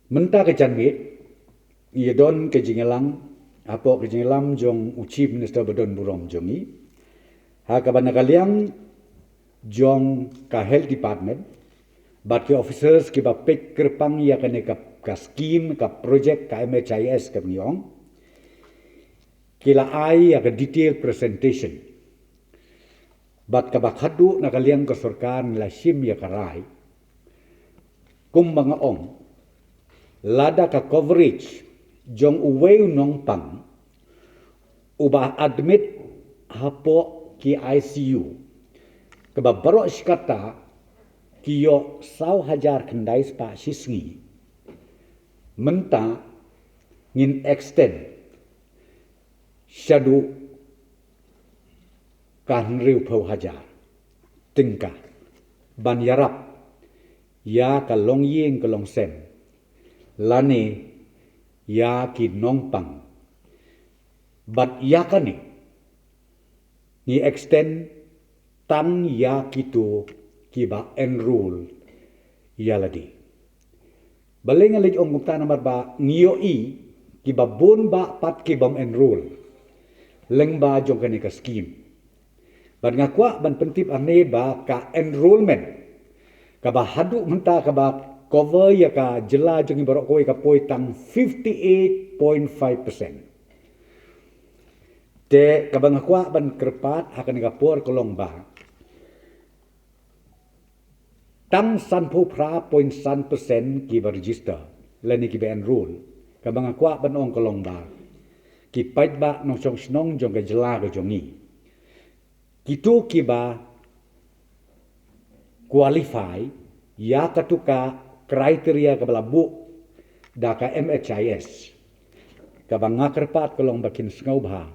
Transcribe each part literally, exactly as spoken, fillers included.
Mynta ka janmiet, ïa don ka jingïalang, hapoh ka jingïalang jong u Chief Minister ba don burom jong ngi. Ha kaba na ka liang jong ka Health Department, bad ki officers kiba peit kyrpang ïa kane ka, ka scheme, ka project, ka M H I S kaba ngi ong. Ki la ai ïa ka detail presentation. Bad kaba khadduh na ka liang ka sorkar ngi la shim ïa ka rai. Kumba nga ong, lada ka coverage jong uwei u nongpang uba admit hapoh ki I C U, kaba baroh shi katta ki ïoh saw hajar khyndai spah shi sngi, mynta ngin extend shaduh ka hynriewphew hajar tyngka ban ïarap ïa ka longïing ka longsem lane ïa ki nongpang. Bad ïa kane ngi extend tang ïa kito kiba enroll ïa lade. Balei nga leit ong kumta? Namar ba ngi ïohi kiba bun bah pat ki bym enroll lyngba jong kane ka scheme. Bad nga kwah ban pyntip hangne ba ka enrollment kaba haduh mynta kaba cover ïa ka jylla jong ngi baroh kawei ka poi tang fifty eight point five percent. Te kaba nga kwah ban kyrpad ha kane ka por ka long ba tang sanphew phra point san percent kiba register lane kiba enroll. Kaba nga kwah ban ong ka long ba ki paidbah nongshong shnong jong ka jylla ka jong ngi, kito kiba qualify ïa kato ka criteria kaba la buh da ka M H I S, kaba nga kyrpad ka long ba kin sngewbha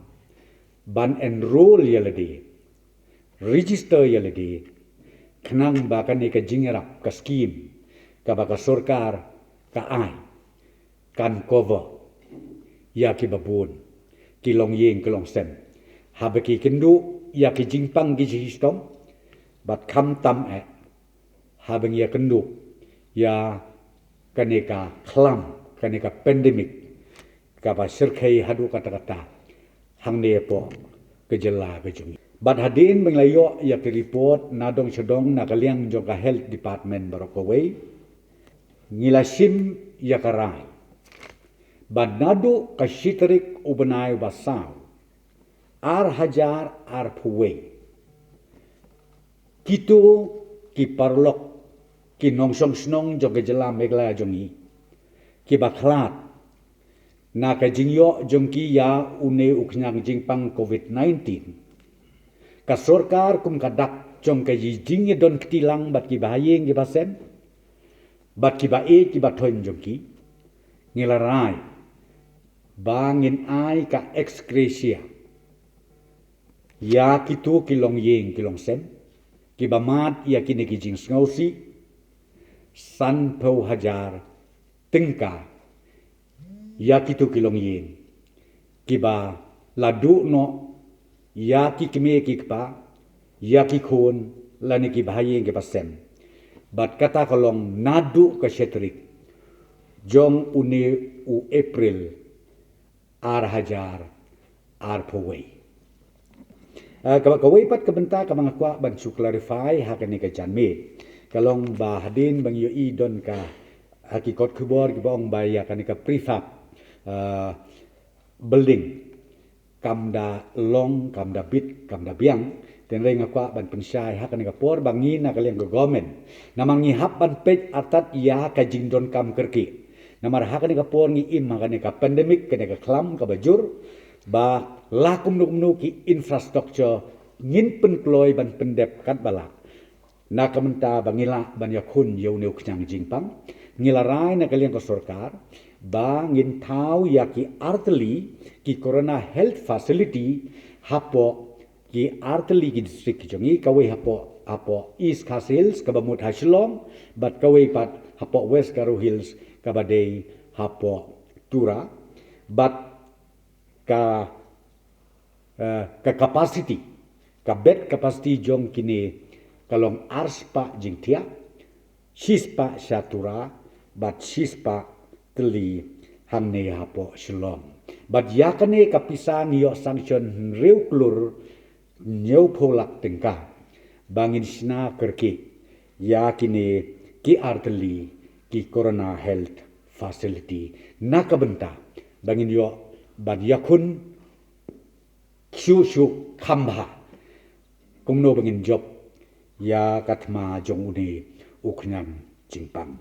ban enroll ïa lade, register ïa lade, khnang ba kane ka jingïarap, ka scheme kaba ka sorkar ka ai, kan cover ïa kiba bun ki longïing ki longsem, haba ki kynduh ïa ki jingpang ki jingshitom, bad khamtam eh haba ngi ïakynduh ïa kane ka khlam, kane ka pandemic kaba shyrkhei haduh katta katta hangne hapoh ka jylla ka jong ngi. Bad hadien ba ngi la ïoh ïa ki report nadong shadong na ka liang jong ka Health Department baroh kawei, ngi la shim ïa ka rai ba naduh ka shi tarik u bnai ba saw, ar hajar arphew wei, kito ki paralok, ki nongshong shnong jong ka jylla Meghalaya jong ngi, kiba khlad na ka jingïoh jong ki ïa une u khñiang jingpang covid nineteen, ka sorkar kum ka dak jong ka jingïadon kti lang bad kiba ha ïing kiba sem bad kiba ïeit kiba thoiñ jong ki, ngi la rai ba ngin ai ka ex gratia ïa kito ki longïing ki longsem kiba mad ïa kine ki jingsngewsih, sanphew hajar tyngka ïa kito ki longïing kiba la duh noh ïa ki kmie ki kpa, ïa ki khun lane kiba ha ïing kiba sem. Bad kata ka long naduh ka shi tarik jong une u April ar hajar arphew wei. Ah, ka, kawei pat ka bynta kaba nga kwah ban shu clarify ha kane ka janmiet ka long ba hadien ba ngi ïohi don ka, ha ki kot khubor kiba ong ba ïa kane ka prefab, ah, building kam da long, kam da bit, kam da biang. Hynrei nga kwah ban pynshai ha kane ka por ba ngi na ka liang ka government, namar ngi hap ban peit artat ïa ka jingdonkam kyrkieh. Namar ha kane ka por ngi im ha kane ka pandemic, kane ka khlam kaba jur, ba la kumno kumno ki infrastructure ngin pynkloi ban pyndep katba lah. Na ka bynta ba ngi lah ban ïakhun ïa une u khñiang jingpang, ngi la rai na ka liang ka sorkar ba ngin thaw ïa ki artylli ki Corona Health Facility hapoh ki artylli ki district ki jong ngi, kawei hapoh, hapoh East Khasi Hills kaba mut ha Shillong, bad kawei pat hapoh West Garo Hills kaba dei hapoh Tura, bad ka, eh, ka capacity, ka bed capacity jong kine ka long arspah jingthiah, shispah sha Tura bad shispah Artylli hangne hapoh Shillong. Bad ïa kane ka pisa ngi ïoh sanction hynriew klur hynñiewphew lak tyngka ba ngin shna kyrkieh ïa kine ki artylli ki Corona Health Facility na ka bynta ba ngin ïoh ban ïakhun shuh shuh kham bha kumno ba ngin jop ïa ka thma jong une u khñiang jingpang.